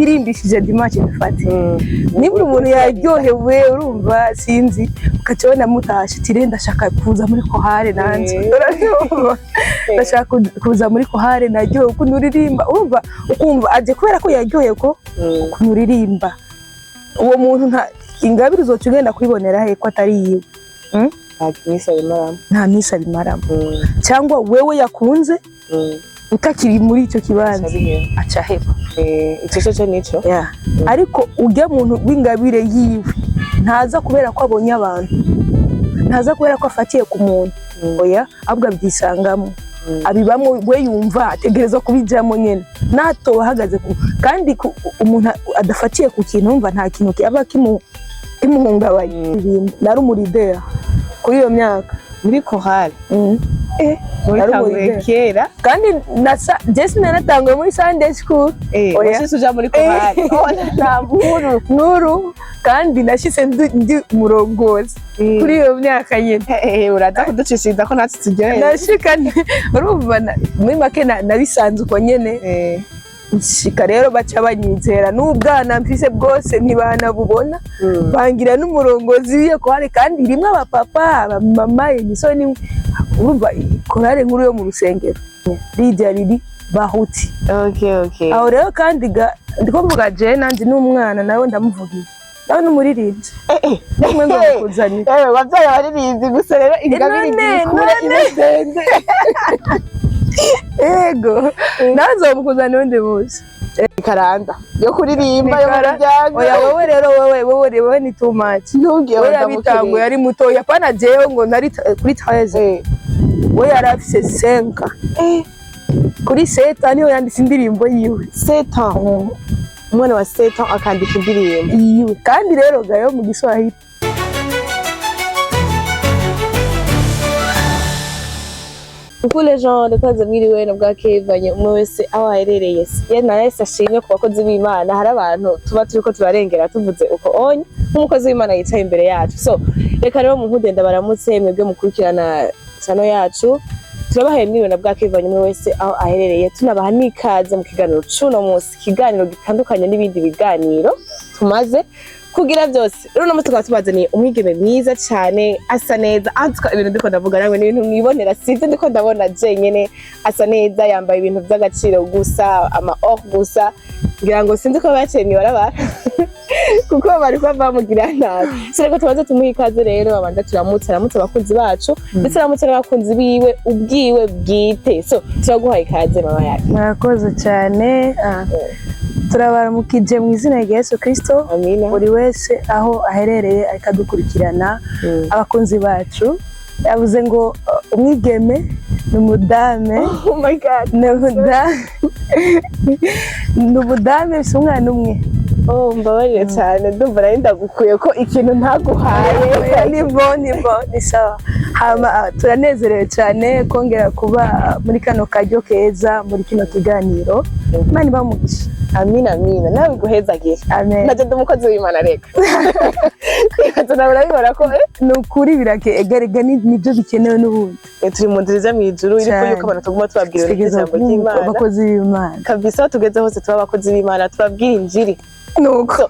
Irimbishije dimanche dufate, nimba umuntu yaryohewe, urumva, sinzi, ukacibona mutashe uti: "Rero ndashaka kuza muri chorale nanje." Urabyumva? "Ndashaka kuza muri chorale, naryohewe ukuntu uririmba." Urumva, ukumva aje kubera ko yaryohewe ko ukuntu uririmba. Uwo muntu nta ingabire uzoca ugenda kwibonera he ko atari yiwe? Nta minsi abimaramo. Nta minsi abimaramo. Cyangwa wewe yakunze, utakiri muri icyo kibanza, aca aheba. Ico cyo nico. Yeah. Ariko ujya muntu w'ingabire yiwe ntaza kubera ko abonye abantu, ntaza kubera ko afatiye ku muntu. Oya, ahubwo abyisangamo, abibamo. We yumva ategereza kubijyamo nyine natoba ahagaze ku kandi umuntu adafatiye ku kintu, wumva nta kintu kiba kimuhungabanya. Ibintu nari umu leader kuri iyo myaka. Muri chorale? Nari Watanguye umu leader. kera. Kandi nasa je sinanatanguye muri Sunday school. Oya. Washitse uja muri chorale? Oh, nta nkuru. Nkuru, kandi nashyize ndi umurongozi kuri iyo myaka nyine. Uraza kuducishiriza ko natwe turyohewe. Nashika urumva, muri make nabisanze uko nyene. Nshika rero baca banyizera n'ubwana mfise bwose ntibanabubona, bangira n'umurongozi w'iyo chorale, kandi rimwe abapapa, abamama, imisore ni urumva chorale nkuru yo mu rusengero Lydia Riri Bahuti. Okay. Aho rero kandi ga ndiko mvuga je nanje n'umwana nawe ndamuvugiye, nawe n'umuririmbyi nimwe ngo mukuzanire. Wabyaye abaririmbyi gusa rero ingabire None, ikura none. inasenze. Ego, nawe nzomukuzanira undi munsi. Karanda yo kuririmba yo mu muryango. Oya, wowe rero, wowe ni too much. Ntubwiye. We yabitanguye ari mutoya, pana jewe ngo nari kuri 13. We yari afise 5, kuri 7 niho yanditse indirimbo yiwe. 7 ans, umwana wa 7 ans akandika indirimbo? Yiwe, kandi rero gayo mu Giswahili. Coucou les gens, ndakoze mwiriwe na bwakevanye umwe wese aho aherereye. Ye na Yesu ashimwe ku bakozi b'Imana. Hari abantu tuba turiko turarengera tuvuze uko onye nk'umukozi w'Imana yicaye imbere yacu. So reka rero munkunde ndabaramutse mwebwe mukurikirana channel yacu. Turabahaye mwiriwe na bwakevanye umwe wese aho aherereye, tunabaha n'ikaze mu kiganiro c'uno munsi, ikiganiro gitandukanye n'ibindi biganiro tumaze kugira byose. Rero uno munsi tukaba tubazaniye umwigeme mwiza cyane, asa neza. Antuka ibintu ndiko ndavuga namwe ni ibintu mwibonera, sivyo ndiko ndabona jenyene. Asa neza, yambaye ibintu by'agaciro gusa, ama or gusa. Ngira ngo sinzi ko baciye mw'ibarabara kuko bari kuba bamugira nabi. So reka tubanze tumuhe ikaze rero, abanza turamutse, aramutse abakunzi bacu, ndetse aramutse n'abakunzi biwe ubwiwe bwite. So turaguhaye ikaze, mama yacu. Murakoze cyane. Turabaramukije mu izina rya Yesu Kristo. Amina. Buri wese aho aherereye ariko adukurikirana, abakunzi bacu, yavuze ngo umwigeme ni umudame. Oh my God. Ni umudame, ni umudame, si umwana umwe. Oh, mbabarire cyane, ndumva nari ndagukuye ko ikintu ntaguhaye. Oya, ni bo ni sawa. Hama turanezerewe cyane kongera kuba muri kano karyo keza, muri kino kiganiro. Imana ibahe umugisha. Amina, amina, nawe iguhezagire. Amen. Najye ndi umukozi w'Imana, reka reka nawe urabibona ko Ni ukuri biragerega, nibyo bikenewe n'ubundi. Turi mu nzira ija mw'ijuru iriko Cyane. yuko abantu tuguma tubabwira Tugeze ijambo ry'Imana. abakozi b'Imana. Kabisa, aho tugeze hose tuba abakozi b'Imana, tubabwira injiri. Nuko.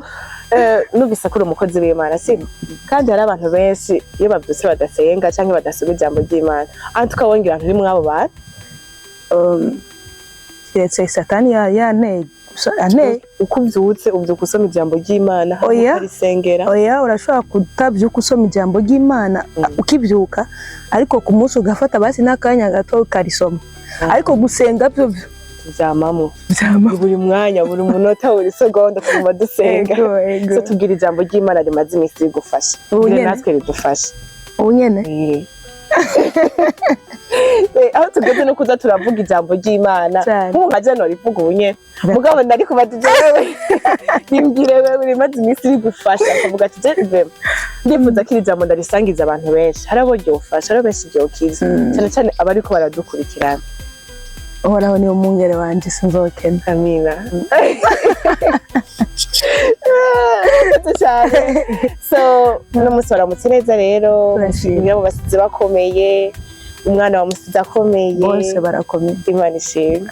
Numvise ko uri umukozi w'Imana, siko? Kandi hari abantu benshi iyo bavyutse badasenga canke badasoma ijambo ry'Imana. Antuka wongera nturi mw'abo bantu. Keretse Satani yanteye gusa, anteye. Uko uvyutse, uvyuka usoma ijambo ry'Imana hamwe Oya. ukarisengera? Oya, urashobora kutabyuka usoma ijambo ry'Imana ukibyuka, ariko ku munsi ugafata basi n'akanya gato ukarisoma. Ariko gusenga byo Tuvyamamwo. Byama. Buri mwanya, buri munota, buri segonda tuguma dusenga. Ego, ego. So tubwira ijambo ry'Imana rimaze iminsi rigufasha. Ubu Tubwire nyene. natwe ridufasha. Ubu nyene. Aho tugeze no kuza turavuga ijambo ry'Imana. Cyane. Nk'ubu nka jeno rivuga ubu nyene, mugabo nari kubatije wewe, rimbwire wewe rimaze iminsi rigufasha, ukavuga ati: "Je vraiment ndifuza ko iri jambo ndarisangiza abantu benshi, hari abo ryofasha, hari abo benshi ryokiza, cyane cyane abariko baradukurikirana." Uhoraho niwe mwungere wanje, sinzokena. Amina. Murakoze cyane. So uno munsi waramutse neza rero. Turashima. Mushimira mu basizi bakomeye. Umwana wamusize akomeye? Bose barakomeye. Imana ishimwe.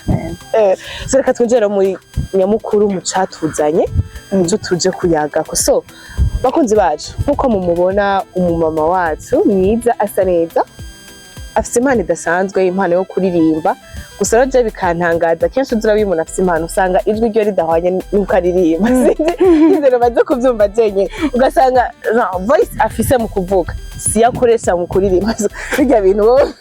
So reka twinjire muri nyamukuru mu catuzanye, muco tuje kuyagako. So bakunzi bacu, nkuko mumubona, umumama wacu mwiza, asa neza, afise impano idasanzwe, impano yo kuririmba. Gusa rero je bikantangaza kenshi, uzi urabona umuntu afise impano, usanga ijwi ryo ridahwanye n'uko aririmba. Sinzi inzira baze kuvyumva jenyene, ugasanga genre, voice afise mu kuvuga siyo akoresha mu kuririmba. Birya bintu wowe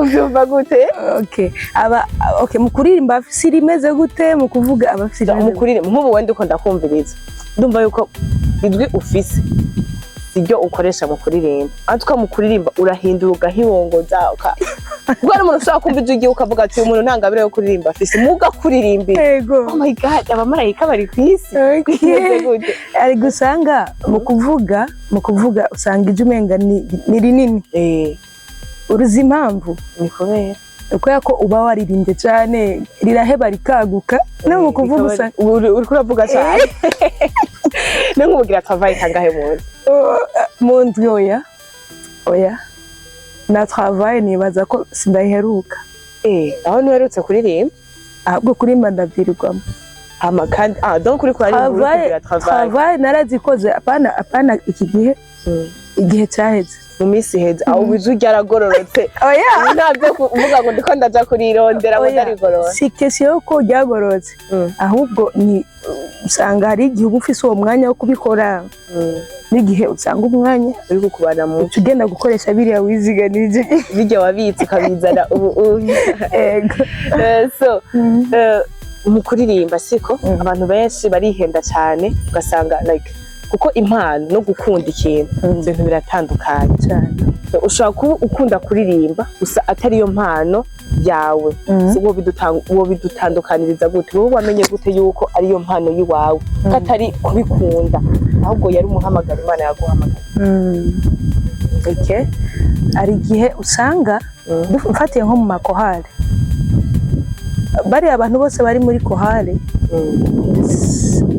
uvyumva gute? Okay, aba okay mu kuririmba afise rimeze gute? Mu kuvuga aba afise mu rimeze gute? Kuririmba, nk'ubu wenda uko ndakumviriza, ndumva yuko ijwi ufise siryo ukoresha mu kuririmba. Ariko mu kuririmba urahindura, ugahibongoza, kuko hari umuntu ushobora kumva ijwi ryiwe ukavuga ati: "Uyu muntu nta ngabire yo kuririmba afise," muga kuririmbira, Yego. oh my God, abamarayika bari ku isi. Bimeze gute? Ari gusanga mu kuvuga usanga ijwi umenga ni rinini. Uruzi impamvu? Ni kubera? Kubera ko uba waririmbye cyane, riraheba rikaguka. No mu kuvuga usanga Uriko uravuga cyane. No nk'ubugira travail kangahe mu nzu? Mu ndwi? Oya, oya, na travail nibaza ko sindayiheruka. Aho ntiwerutse kuririmba? Ahubwo kuririmba ndabyirirwamo. Hama kandi donc uriko uririmba, uri Travail. kugira travail. Travail narazikoze, apana, apana iki gihe, igihe cyaheze. Mu minsi iheze aho ijwi ryaragororotse? Oya. Ubu ntabyo kuvuga ngo ndiko ndaja kurirondera ngo Oya, ndarigorora. Si question yuko ryagororotse, ahubwo ni usanga hari igihe uba ufise uwo mwanya wo kubikora n'igihe usanga umwanya uri kukubana mu uca ugenda gukoresha biriya wiziganije. Bijya wabitse ukabizana ubu ubu. Ego. So mu kuririmba siko abantu benshi barihenda cyane, ugasanga like kuko impano no gukunda ikintu, ibyo bintu biratandukanye. Cyane. So, ushobora kuba ukunda kuririmba gusa atari yo mpano yawe. So, uwo bidutandukaniriza gute? Wowe wamenye gute yuko ariyo mpano y'iwawe, ko atari kubikunda, ahubwo yari umuhamagaro Imana yaguhamagara? Okay. Hari igihe usanga mfatiye nko mu makorale, bariya abantu bose bari muri korale,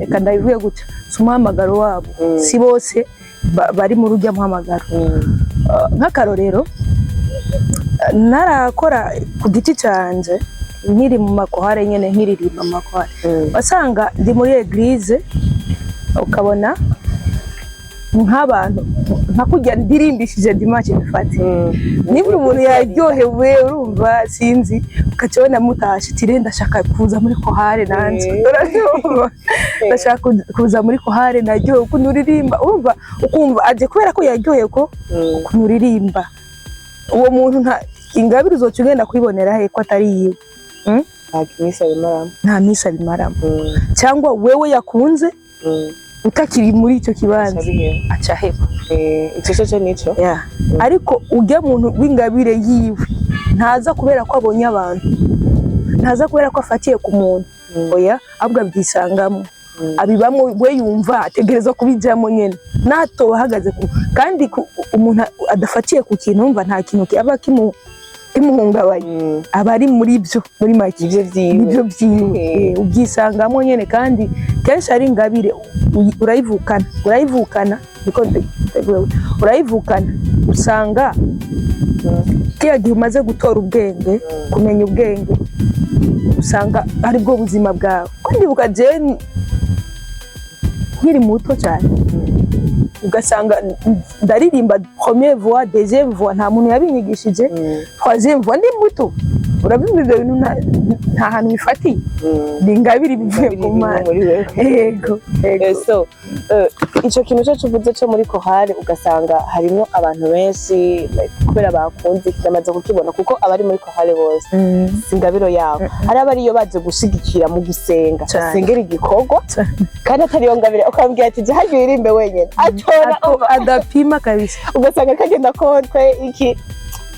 reka ndabivuge gutya, si umuhamagaro wabo. Si bose bari muri ujya muhamagaro. Nk'akarorero, narakora ku giti cyanjye nkiri mu makorale nyine, nkiririmba mu makorale, wasanga ndi muri église, ukabona nk'abantu nka kurya ndirimbishije dimanche dufate, nimba umuntu yaryohewe, urumva, sinzi, ukakibona mutashe ati: "Rero ndashaka kuza muri korale nanjye." Urabyumva? "Ndashaka kuza muri korale, naryohewe ukuntu uririmba." Urumva, ukumva aje kubera ko yaryohewe ko ukuntu uririmba. Uwo muntu nta ingabire uzoca ugenda kuyibonera he ko atari yiwe? Nta minsi abimaramo. Nta minsi abimaramo. Cyangwa wewe yakunze utakiri muri icyo kibanza, aca aheba. Ico cyo nico. Yeah. Ariko ujya muntu w'ingabire yiwe ntaza kubera ko abonye abantu, ntaza kubera ko afatiye ku muntu. Oya, ahubwo abyisangamo, abibamo. We yumva ategereza kubijyamo nyine natoba ahagaze ku kandi umuntu adafatiye ku kintu, wumva nta kintu aba kimuhungabanya. Aba ari muri byo, muri make. Ivyo vyiwe. Nibyo byiwe. Ubyisangamo nyine, kandi kenshi ari ingabire urayivukana, urayivukana, niko urayivukana. Usanga kiriya gihe umaze gutora ubwenge, kumenya ubwenge, usanga aribwo buzima bwawe. Ko ndibuka jewe nkiri muto cyane, ugasanga ndaririmba première voix, deuxième voix, nta muntu yabinyigishije, troisième voix, ndi muto. Urabyumva, ibyo bintu nta hantu bifatiye, ni ingabire bivuye ku Mana. Muri wewe. Yego, yego. So ico kintu cyo uvuze cyo muri korale, ugasanga harimo abantu benshi like, kubera bakunze, kiramaze kukibona, kuko abari muri korale bose si ingabiro yabo. Hari abariyo baje gushigikira mu gusenga, basengera igikorwa, kandi atariyo ngabire. Ukambwira ati: "Jya harya uririmbe wenyine," atora Adapima kabisa. Ugasanga kagenda contre iki.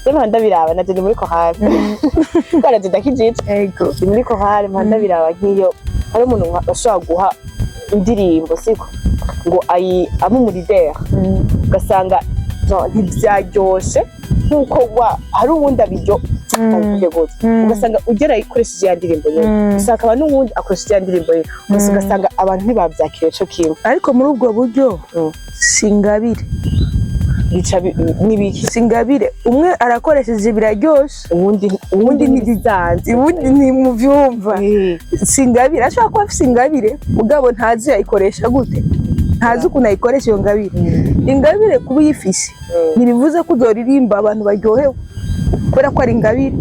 Je mpora ndabiraba, naje ndi muri korale, kubera je ndakijije. Ndi muri korale, mpora ndabiraba. Nk'iyo hari umuntu bashobora guha indirimbo, siko ngo ayi abe umulideri, ugasanga no, ntibyaryoshe nk'uko wa hari uwundi abiryo abivuge gutya. Ugasanga ugera ayikoresheje ya ndirimbo ye, gusa hakaba n'uwundi akoresheje ya ndirimbo ye, gusa ugasanga abantu ntibabyakiriye co kimwe. Ariko muri ubwo buryo si ingabire. Bica n'ibiki? Si ingabire. Umwe arakoresheje biraryoshe, ubundi ubundi ntibisanzwe. Ubundi ntimuvyumva. Si ingabire. Ashobora kuba afise ingabire, mugabo ntazi yayikoresha gute, ntazi ukuntu ayikoresha iyo ngabire. Ingabire kuba uyifise ntibivuze ko uzoririmba abantu baryohewe kubera ko ari ingabire.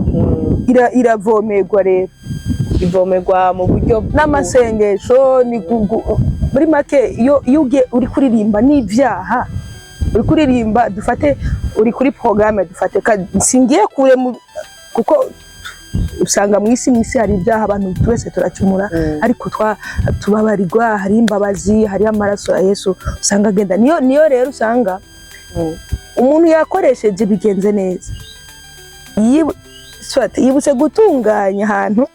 Iravomerwa rero. Ivomerwa mu buryo N'amasengesho. Ni muri make, iyo ugiye uri kuririmba n'ibyaha uri kuririmba, dufate uri kuri porogaramu, dufate singiye kure kuko usanga mu isi hari ibyaha, abantu twese turacumura, ariko tubabarirwa, hari imbabazi, hari amaraso ya Yesu usanga agenda. Niyo rero usanga umuntu yakoresheje bigenze neza, soit yibutse gutunganya ahantu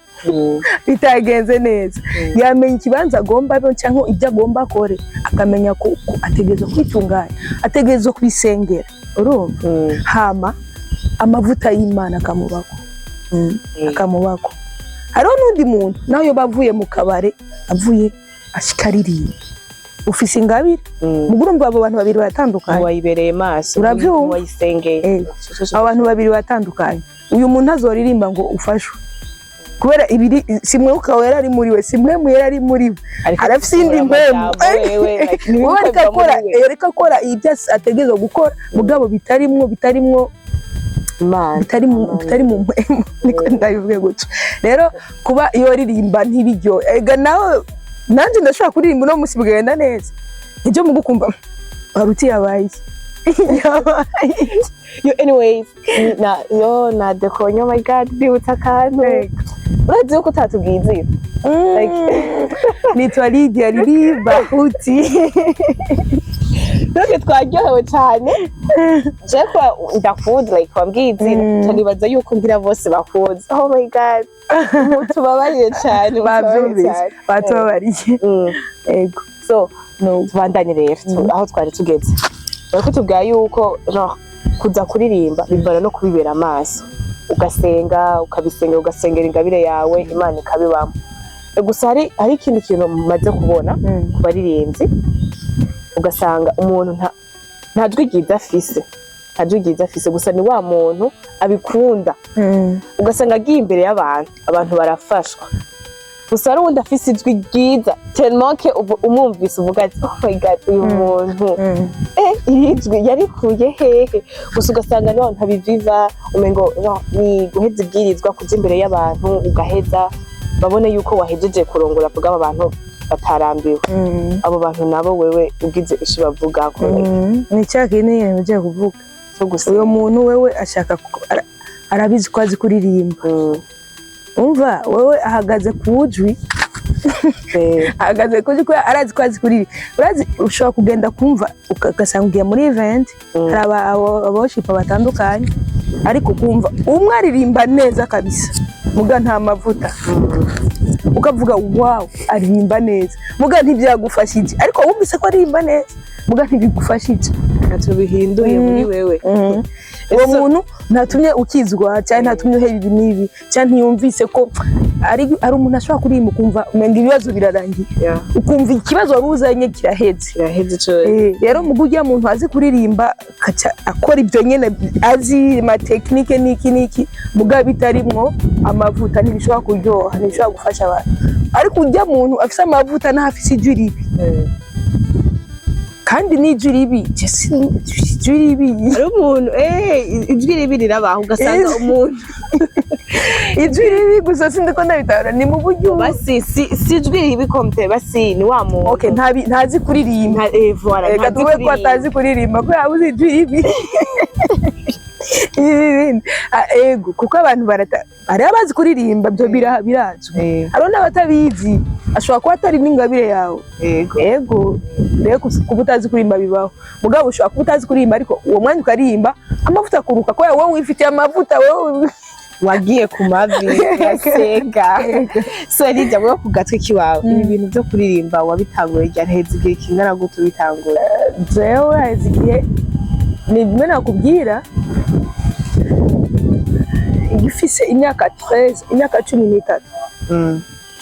bitagenze neza, yamenya ikibanza agomba abe cyangwa ibyo agomba akore, akamenya ko ategerezwa kwitunganya, ategerezwa kubisengera, urumva? Hama amavuta y'Imana akamubako. Akamubako. Hariho n'undi muntu nawe yoba avuye mu kabare, avuye ashika aririmba, ufise ingabire. Mugo urumva abo bantu babiri baratandukanye. Wayibereye maso. Uravyumva? Wayisengeye. Abo bantu babiri batandukanye. Uyu muntu azoririmba ngo ufashwe kubera ibiri, si Mwuka Wera ari muri we, si Mpwemu Yera ari muri we. Ariko arafise indi mpwemu. Wowe ariko akora, ariko akora ibyo ategerezwa gukora, mugabo bitarimwo Imana. Bitari mu mpwemu, niko ndabivuge gutyo. Rero kuba iyo ririmba ntibiryo, ega nawe nanjye ndashobora kuririmba uno munsi bigenda neza, ibyo mu gukumva waruti yabaye iki? Yabaye iki? Yo, anyways, na yo na dekonye. Oh my God, ndibutse akantu. Urazi yuko utatubwiye izina? Nitwa Lydia Lili Bahuti. Donc twaryohewe cyane. Je kwa ndakuzi, like wambwiye izina, tunibaza yuko ngira bose bakuzi. Oh my God, mutubabarire cyane, mutubabarire Babyumvise. cyane. Batubabariye. Ego. So No. tubandanye rero aho twari tugeze. Bari kutubwira yuko genre kuza kuririmba bivana no kubibera amaso, ugasenga, ukabisenga, ugasengera ingabire yawe, Imana ikabibamo. Gusa hari ikindi kintu maze kubona ku baririmbyi, ugasanga umuntu nta jwi ryiza afise, nta jwi ryiza afise, gusa ni wa muntu abikunda, ugasanga agiye imbere y'abantu, abantu barafashwa. Gusa hari uwundi afise ijwi ryiza tellement que umwumvise uvuga ati: "Oh my God, uyu muntu, iri jwi yarikuye hehe?" Gusa ugasanga niho ntabiviva, umengo no, ni guheza ibwirizwa, kuja imbere y'abantu ugaheza babone yuko wahejeje kurongora kugaba abantu batarambiwe. Abo bantu nabo wewe ugize ico bavugako, like, Ni cya kintu nyine ugiye kuvuga. Cyo gusa Uyo muntu wewe ashaka arabizi ko azi kuririmba. Umva, wewe ahagaze ku jwi, ahagaze ku jwi kubera arazi ko azi kuririmba. Urazi ushobora kugenda kumva ugasanga ugiye muri event, hari abawoshipa batandukanye, ariko ukumva umwe aririmba neza kabisa, muga nta mavuta. Ukavuga: "Wow, aririmba neza," muga ntibyagufashije. Ariko wumvise ko aririmba neza, muga ntibigufashije. Ntacyo bihinduye muri wewe. Uwo muntu ntatumye ukizwa, cyangwa ntatumye uheba ibi n'ibi, cyangwa ntiyumvise ko ari umuntu ashobora kuririmba ukumva umenga ibibazo birarangiye, ukumva ikibazo wari uzanye kiraheze. Kiraheze ico. Rero mu buryo muntu azi kuririmba akaca akora ibyo nyene azi, ma techniques n'iki n'iki, muga bitarimwo amavuta, ntibishobora kuryoha, ntibishobora gufasha abantu. Ariko ujya muntu afise amavuta n'aho afise ijwi ribi, kandi n'ijwi ribi, je ijwi ribi. Hari umuntu, ijwi ribi rirabaho, ugasanga umuntu Ijwi ribi gusa sindi ko ndabitahura, ni mu buryo basi si ijwi ribi komte, basi ni wa muntu Okay, ntazi kuririmba. Voilà, Reka ntazi tuve ko kuririmba. atazi kuririmba ko yabuze ijwi ribi. Ibi bindi. Ah, ego, kuko abantu barata, hari abazi kuririmba, byo birazwi, hariho n'abatabizi, ashobora kuba atari n'ingabire yawe. Ego rero, kuba utazi kuririmba bibaho, mugabo ushobora kuba utazi kuririmba, ariko uwo mwanya ukaririmba amavuta akuruka, kubera wowe wifitiye amavuta wowe. Wagiye ku mavi urasenga. So Lydia, wowe ku gatwe kiwawe, ibi bintu byo kuririmba wabitanguye ryari? Heze igihe kingana gute ubitangura? Jewe haheze igihe, ni bimwe nakubwira, ngifise imyaka 13, imyaka 13,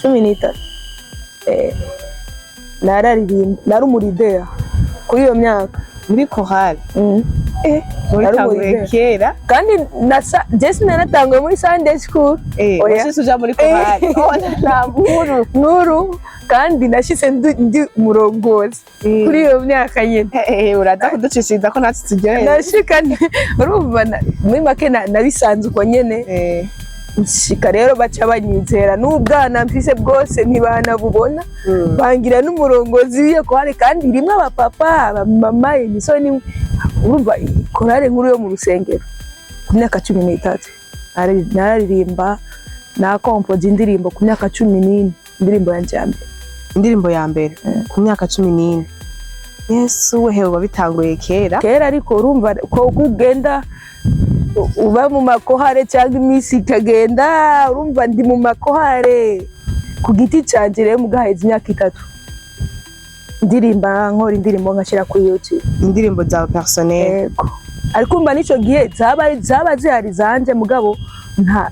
13, nararirimba, nari umuridera kuri iyo myaka. Muri chorale? Wabitanguye Nari kera. Kandi nasa je sinanatanguye muri Sunday school. Oya. Washitse uja muri korali? Oh, nta nkuru. Nkuru, kandi nashitse ndi umurongozi kuri iyo myaka nyine. Uraza kuducishiriza ko natwe turyohewe. Nashika urumva muri make nabisanze uko nyene. Nshika rero baca banyizera n'ubwana mfise bwose ntibanabubona, bangira n'umurongozi w'iyo korale, kandi irimwo abapapa, abamama, imisore n'imwe. Urumva korale nkuru yo mu rusengero ku myaka 13. Nararirimba, nakompoza indirimbo ku myaka 14, indirimbo yanje ya mbere. Indirimbo ya mbere ku myaka 14? Yesu wehewe, wabitanguye kera. Kera, ariko urumva ko uko ugenda uba mu makorale cyangwa iminsi ikagenda, urumva ndi mu makorale ku giti canje rero mugaheza imyaka 3 ndirimba, nkora indirimbo nkashyira kuri YouTube. Indirimbo zawe personnel? Yego, ariko umva n'ico gihe zaba zihari zanje, mugabo nta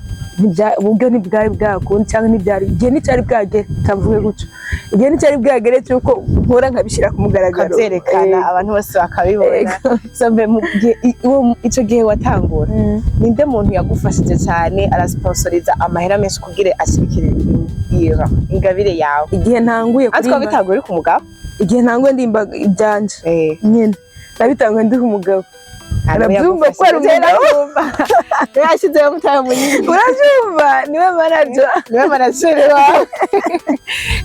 uburyo ntibwari bwakundi cyangwa ntibyari igihe, nticyari bwagere, tavuge gutyo, igihe nticyari bwagere cy'uko nkora nkabishyira ku mugaragaro. Ukavyerekana, abantu bose bakabibona. Yego. So mbe mu gihe ico gihe watangura, ninde muntu yagufashije cyane, arasponsoriza amahera menshi kugira ashigikire iyo ingabire yawe? Igihe ntanguye Ariko kuririmba, wabitanguye uri ku mugabo? Igihe ntanguye ndimba ibyanje nyine, nabitanguye ndi umugabo. Arabyumva ko ari umugabo. Yashyizeho umutahe munini. Urabyumva, niwe manager. Niwe manager wawe.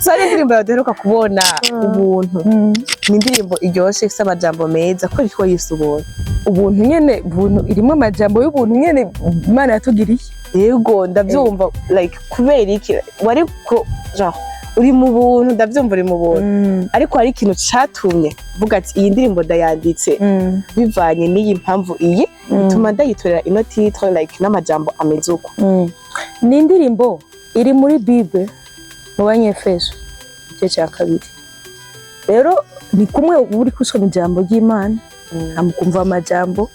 So hari indirimbo yawe duheruka kubona, Ubuntu. Ni indirimbo iryoshe, ifite amajambo meza. Kubera ko yise Ubuntu? Ubuntu nyene, ubuntu irimo amajambo y'ubuntu nyene Imana yatugiriye. Yego, ndabyumva. Like, kubera iki wari ko genre uri mu buntu? Ndabyumva, uri mu buntu, ariko hari ikintu catumye vuga ati iyi ndirimbo ndayanditse bivanye n'iyi mpamvu, iyi ituma ndayitorera ino titre, like n'amajambo ameze uko. Ni indirimbo iri muri Bible, mu Banyefeso igice cya kabiri. Rero ni kumwe uba uri gusoma ijambo ry'Imana, hama ukumva amajambo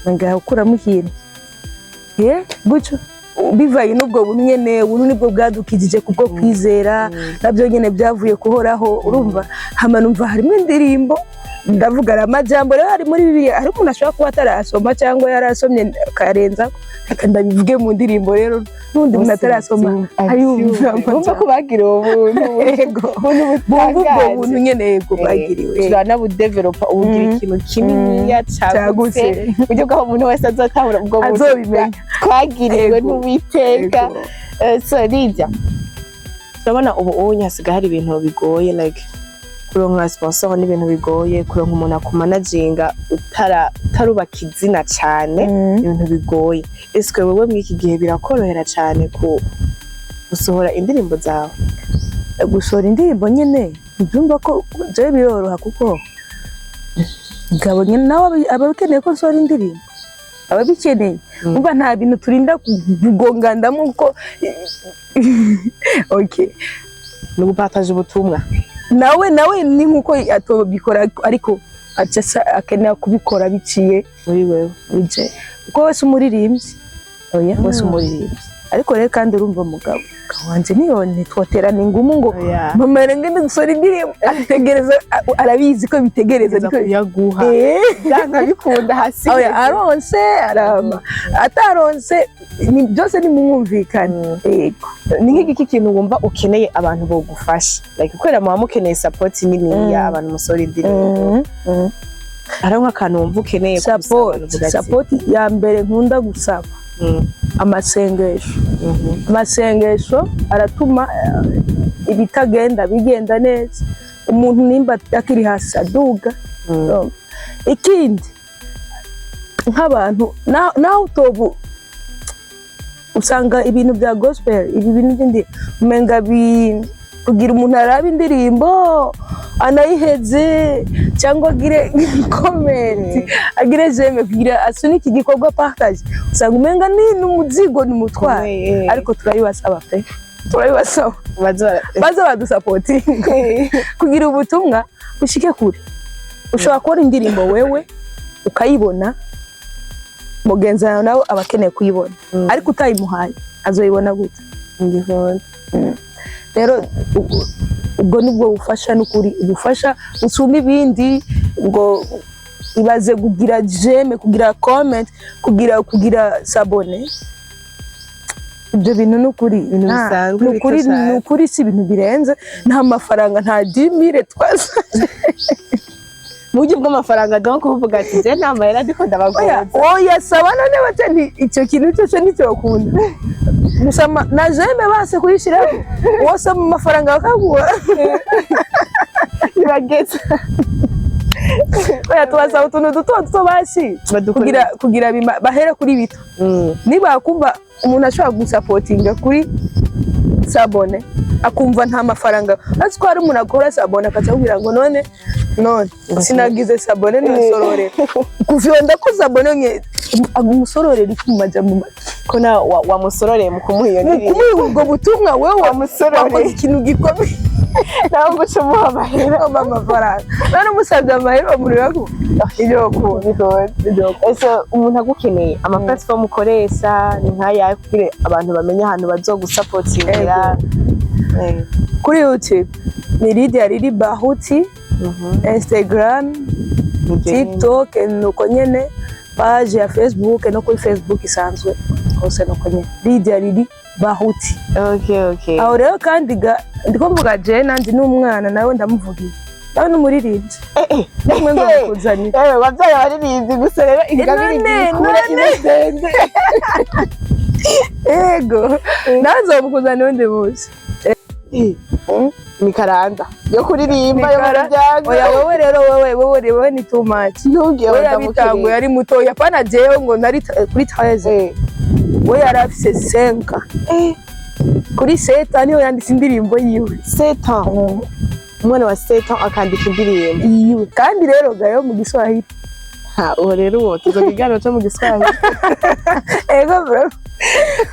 ngakuramo ikintu ye gutyo, bivanye n'ubwo buntu nyene. Ubuntu nibwo bwadukijije kubwo kwizera, nabyo nyene byavuye kuhoraho. Urumva, hama numva harimo indirimbo, ndavuga ari amajambo rero ari muri Bibiliya, hari umuntu ashobora kuba atarasoma cyangwa yarasomye akarenza, reka ndabivuge mu ndirimbo rero n'undi muntu atarasoma ayumva. Bumva ko bagiriwe ubuntu. Yego, bumva ubwo buntu nyene, yego, bagiriwe. Turanabudevelopa, ubugira ikintu kininiya cagutse, Cagutse. Buryo bw'aho umuntu wese azotahura ubwo buntu Azobimenya. twagiriwe n'Uwiteka. So Lydia, turabona ubu unye hasigaye hari ibintu bigoye, like kuronka sponsor n'ibintu bigoye, kuronka umuntu akumanaginga utarubaka izina cane ibintu bigoye. Ese wewe muri iki gihe birakorohera cane ku gusohora indirimbo zawe? Gusohora indirimbo nyine, ntibyumva ko jewe biroroha, kuko ngabo nyine nawe aba akeneye ko nsohora indirimbo, aba abikeneye. Umva, nta bintu turinda kugongandamo kuko okay. Ni ugupataje ubutumwa. Nawe ni nkuko atobikora, ariko aca akenera kubikora biciye muri wewe. Bije kuko wese umuririmbyi, oya, wese umuririmbyi. Ariko rero kandi urumva umugabo wanje niyo ntitwoterana ingumu ngo Oya. mama ngende gusohora indirimbo, ategereza, arabizi ko bitegereza Ategereza kuyaguha. Byanga bikunda hasi. Oya, aronse arama, ataronse ni byose ni mumwumvikane, yego. Ni nk'igiki kintu wumva ukeneye abantu bogufasha, like kubera muba mukeneye support niniya, abantu musohora indirimbo, hariho nk'akantu wumva ukeneye gusaba, Support, uvuga ati, support ya mbere nkunda gusaba, amasengesho. Amasengesho aratuma ibitagenda bigenda neza, umuntu nimba akiri hasi aduga. Ikindi, nk'abantu naho utobu usanga ibintu bya gospel, ibi bintu by'indi umenga kugira umuntu arabe indirimbo anayiheze cyangwa agire comment, agire j'aime, kugira asunike igikorwa, partage, usanga umenga ni n'umuzigo, ni umutwaro. Ukomeye. Ariko turabibasaba pe, turabibasaba. Baza baza badusapotinga kugira ubutumwa bushike kure. Ushobora kubona indirimbo wewe ukayibona, mugenzi wawe nawe aba akeneye kuyibona, ariko utayimuhaye azoyibona gute? Ngihora. Rero ubwo nibwo bufasha, n'ukuri ubufasha busumba ibindi ngo Ibaze kugira j'aime, kugira comment, kugira s'abonner. Ibyo bintu ni ukuri Ibintu bisanzwe, ni ukuri, bito cane. Ni ukuri, si ibintu birenze, nta mafaranga, nta 10 000 twasabye. Mu buryo bw'amafaranga, donc uvuga ati: "Je nta mahera, ndiko Oya. ndabagoza." Oya, saba none bate nti icyo kintu cyose nticyokunda gusa na j'aime base kuyishyiraho, wose mu mafaranga bakaguha. Ntibageze. Oya, tubasaba utuntu duto duto basi kugira bahere kuri bito. Niba kumva umuntu ashobora gusapotinga kuri s'abonner, akumva nta mafaranga, azi ko hari umuntu akora s'abonner akaca akubwira ngo: "None none sinagize s'abonner, ntisororera kufyonda ko s'abonner nke umusororera iki mu majambo make?" Ko na wamusororeye mu kumuha iyo Mu ndirimbo. kumuha ubwo butumwa, wewe Wamusororeye. wakoze ikintu gikomeye. Nawe guca umuha amahera. Wampa amafaranga none umusabye amahera bamurira ko ibyo bakunda. Ese umuntu agukeneye, ama platform ukoresha ni nk'aya kugira abantu bamenye ahantu bazogusapotingira? Kuri YouTube ni Lydia Lili Bahuti, Instagram, TikTok nuko nyene, page ya Facebook no kuri Facebook isanzwe hose nuko nyene, Lydia Lili Bahuti. Okay. Aho rero kandi ga ndiko mvuga je nanje n'umwana nawe ndamuvugiye, nawe n'umuririmbyi nimwe ngo mukuzanire. Eh, wabyaye abaririmbyi gusa rero ingabire None, ikura none. imeze. Ego, nawe nzomukuzanira undi munsi. Ni karanda yo kuririmba yo mu Nikara- muryango. Oya, wowe rero, wowe ni too much. Ntubwiye. We yabitanguye ari mutoya, pana jewe ngo nari kuri 13. We yari afise 5, kuri 7 niho yanditse indirimbo yiwe. 7 ans, umwana wa 7 ans akandika indirimbo? Yiwe, kandi rero gayo mu Giswahili. Ha, uwo rero uwo tuzoga ikiganiro cyo mu Giswahili. Ego bro,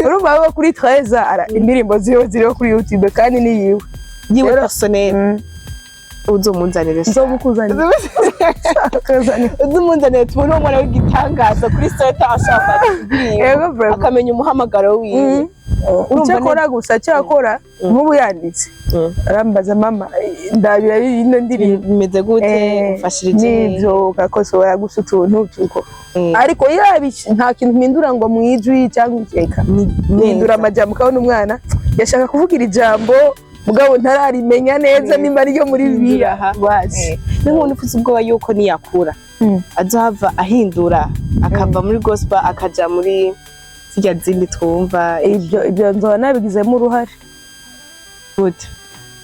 urumva bo kuri 13 indirimbo ziwe ziriho kuri YouTube kandi ni yiwe. Yiwe Rero- personnel. Uzomunzanire. Nzomukuzanira. Uzomunzanire tubone uwo mwana w'igitangaza kuri 7 ans ashaka kwandika indirimbo, Ego bro. akamenya umuhamagaro wiwe. Icyo akora gusa, icyo akora nk'ubu yanditse, arambaza: "Mama, ndabira ino ndirimbo." Bimeze gute? Ufashirije? N'ibyo ugakosora gusa utuntu tuko, ariko yaba nta kintu mpindura ngo mu ijwi cyangwa ikeka mpindura amajambo, ukabona umwana yashaka kuvugira ijambo mugabo ntararimenya neza nimba ariryo muri Bibiliya. Aha. Basi. N'umuntu ufite ubwoba yuko niyakura azohava ahindura, akava muri gospel akaja muri zirya zindi twumva. Ibyo nzoba nabigizemo uruhare. Gute?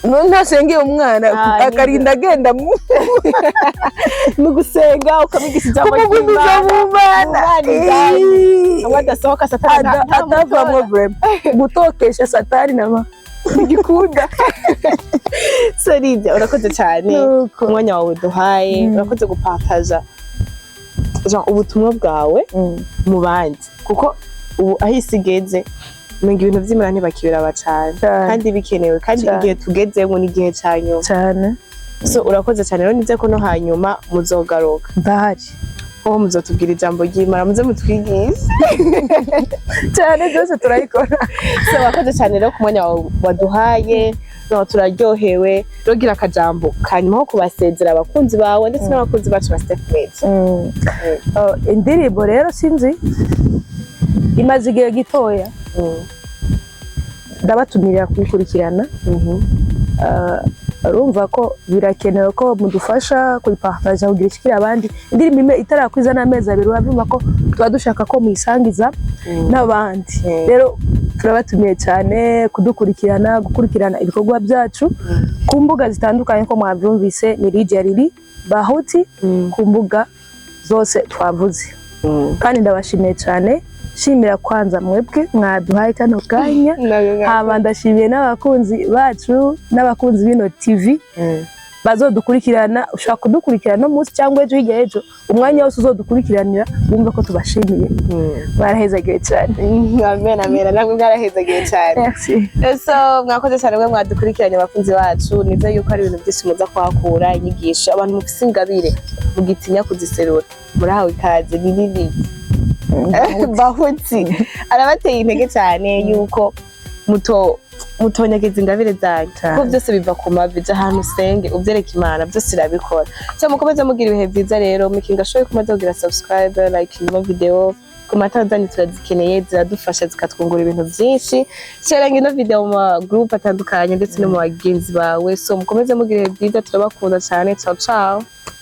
None ntasengeye umwana Ah, akarinda agenda mu Mu gusenga ukamwigisha ijambo kumugumiza ry'Imana. mu Mana. Mu Mana indani. Hamwe adasohoka, Satani Atavamwo vraiment, gutokesha Satani nama. Ntigikunda. So Lydia, urakoze cyane Nuko. umwanya wawe duhaye. Urakoze gupartaja genre ubutumwa bwawe mu bandi, kuko ubu aho isi igeze umenga ibintu vy'Imana ntibakibiraba cane Cane. kandi bikenewe, kandi Cane. igihe tugezemo ni igihe ca nyuma. Cyane. So urakoze cyane rero, nizeye ko no hanyuma muzogaruka. Ndahari. Ho muzotubwira ijambo ry'Imana, muze mutwigishe. Cyane, byose turayikora. So wakoze cyane rero ku mwanya wawe waduhaye. No turaryohewe rero. Gira akajambo kanyuma ho kubasezera abakunzi bawe ndetse n'abakunzi bacu ba Step Media. Oh, indirimbo rero sinzi, imaze igihe gitoya, ndabatumirira kuyikurikirana. Urumva ko birakenewe ko mudufasha kuyipartaja kugira ishikire abandi. Indirimbo imwe itarakwiza n'amezi 2, urabyumva ko tuba dushaka ko muyisangiza n'abandi. Rero turabatumiye cyane kudukurikirana, gukurikirana ibikorwa byacu ku mbuga zitandukanye. Ko mwabyumvise, ni Lydia Lili Bahuti ku mbuga zose twavuze. Kandi ndabashimiye cyane, shimira kwanza mwebwe mwaduhaye kano kanya, hama ndashimiye n'abakunzi bacu n'abakunzi b'ino TV bazodukurikirana. Ushobora kudukurikirana no munsi cyangwa ejo, hirya y'ejo, umwanya wose uzodukurikiranira, wumve ko tubashimiye. Mwarahezagiwe cyane. Amen, amen. Namwe mwarahezagiye cyane. Merci. So mwakoze cyane mwe mwadukurikiranye, abakunzi bacu. Nizeye yuko ari ibintu byinshi muza kuhakura, inyigisho. Abantu mufise ingabire mugitinya kuziserura, murahawe ikaze. Ni nini Bahuti arabateye intege cyane yuko muto Mutonyegeza ingabire zanyu, Cane. kuko byose biva ku mavi. Ja ahantu usenge, uvyereke Imana, byose irabikora. So mukomeze mugira ibihe vyiza rero. Mukinga ashoboye kumaze kugira subscribe, like ino video, commentaire zanyu turazikeneye, ziradufasha, zikatwungura ibintu vyinshi. Sharinga ino video mu ma group atandukanye ndetse no mu bagenzi bawe. So mukomeze mugira ibihe vyiza, turabakunda cane. Ciao ciao.